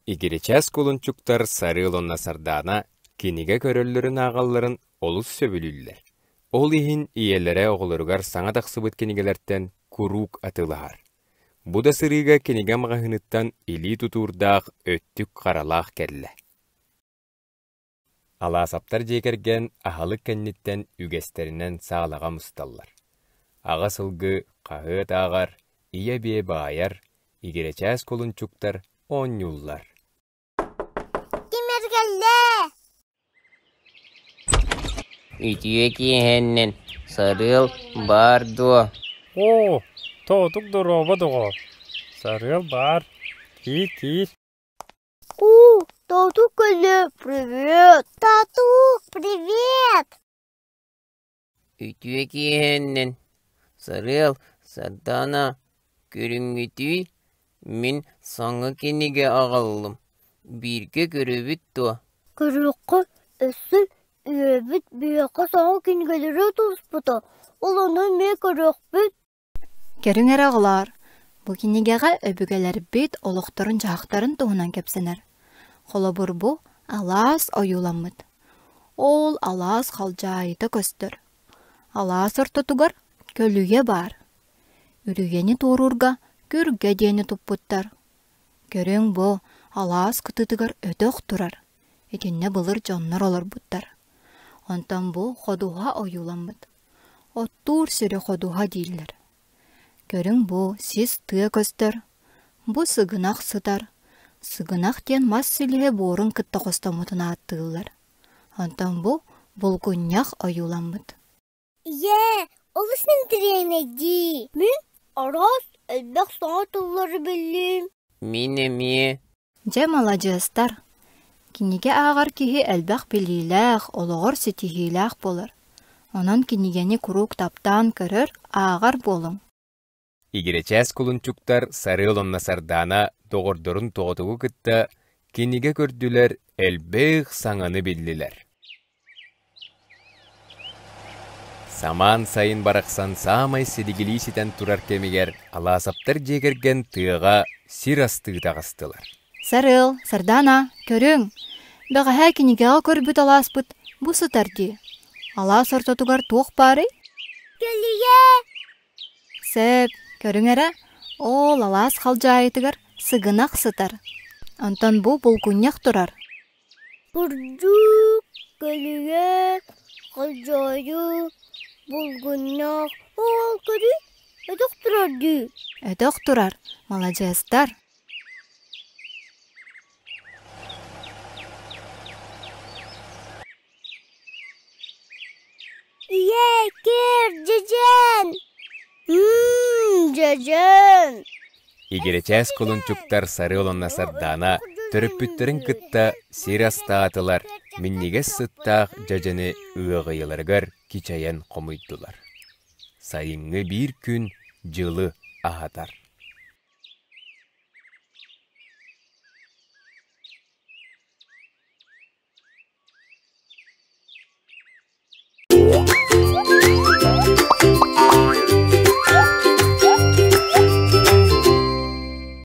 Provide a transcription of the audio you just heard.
Игирэчээс кулунчуктар Сарыал уонна Сардаана кинигэ көрөллөрүн-ааҕалларын олус сөбүлүүллэр. Ол иһин ийэлэрэ оҕолоругар саҥа тахсыбыт кинигэлэртэн куруук атыылаһар. Бу да сырыыга кинигэ маҕаһыыныттан илии тутуурдаах өттүк харалаах кэллэ. Алаасаптар дьиэ кэргэн аһылык кэнниттэн үгэстэринэн саалаҕа мусталлар. Аҕа сылгы хаһыат ааҕар, ийэ-биэ баайар, игирэчээс кулунчуктар оонньууллар. Тимиргэллэ! Үтүө киэһэннэн, Сарыал баар дуо? Оо, тоотук доруоба доҕоор, Сарыал баар, киир-киир. Уу, Тату кэллэ, привет! Тату, привет! Үтүө киэһэннэн, Сарыал, Сардаана, көрүҥҥүтүй? Мин саҥа кинигэ аҕаллым, бииргэ көрөбүт дуо? Көрүөххэ өссө үөрэбит биһиэхэ саҥа кинигэлэри тутуспута, ол ону эмиэ көрүөхпүт. Көрүҥ эрэ оҕолоор, бу кинигэҕэ өбүгэлэрбит олохторун-дьаһахтарын туһунан кэпсэнэр. Холобур, бу алаас ойууламмыт. Ол алаас халдьаайыта көстөр. Алаас ортотугар көлүйэ баар. Үрүйэни туоруурга күргэ диэни туппуттар. Көрүҥ бу, алаас кытыытыгар өтөх турар. Итиннэ былыр дьоннор олорбуттар. Онтон бу ходуһа ойууламмыт. Оттуур сири ходуһа дииллэр. Көрүҥ бу сис тыа көстөр, бу сыгынах сытар. Сыгынах диэн мас силиһэ буорун кытта хостоммутун ааттыыллар. Онтон бу булгунньах ойууламмыт. Ийээ, олус интэриэһинэй дии. Мин араас элбэх саҥа тыллары биллим. Мин эмиэ. Дьэ маладьыастар! Кинигэ ааҕар киһи элбэх билиилээх, олоҕор ситиһиилээх буолар. Онон кинигэни куруук таптаан көрөр, ааҕар буолуҥ. Игирэчээс кулунчуктар Сарыал уонна Сардаана доҕордорун тоҕотугу кытта кинигэ көрдүлэр, элбэх саҥаны биллилэр. Самаан сайын барахсан саамай силигилии ситэн турар кэмигэр Алаасаптар дьиэ кэргэн тыаҕа сир астыы таҕыстылар. Сарыал, Сардаана, көрүҥ! Бэҕэһээ кинигэҕэ көрбүт алааспыт бу сытар дии. Алаас ортотугар туох баарый? Көлүйэ! Сөп, көрүҥ эрэ, ол алаас халдьаайытыгар сыгынах сытар. Онтон бу булгунньах турар. Бурдук, көлүйэ, холдьоойу, булгунньах, ол көрү өтөх турар дии. Өтөх турар, маладьыастар. Ийээ, кэр, дьэдьэн! Мм, дьэдьэн! Игирэчээс кулунчуктар Сарыал уонна Сардаана төрөппүттэрин кытта сир астаатылар, минньигэс сыттаах дьэдьэни ыаҕыйаларыгар кичэйэн хомуйдулар. Сайыҥҥы биир күн дьылы аһатар.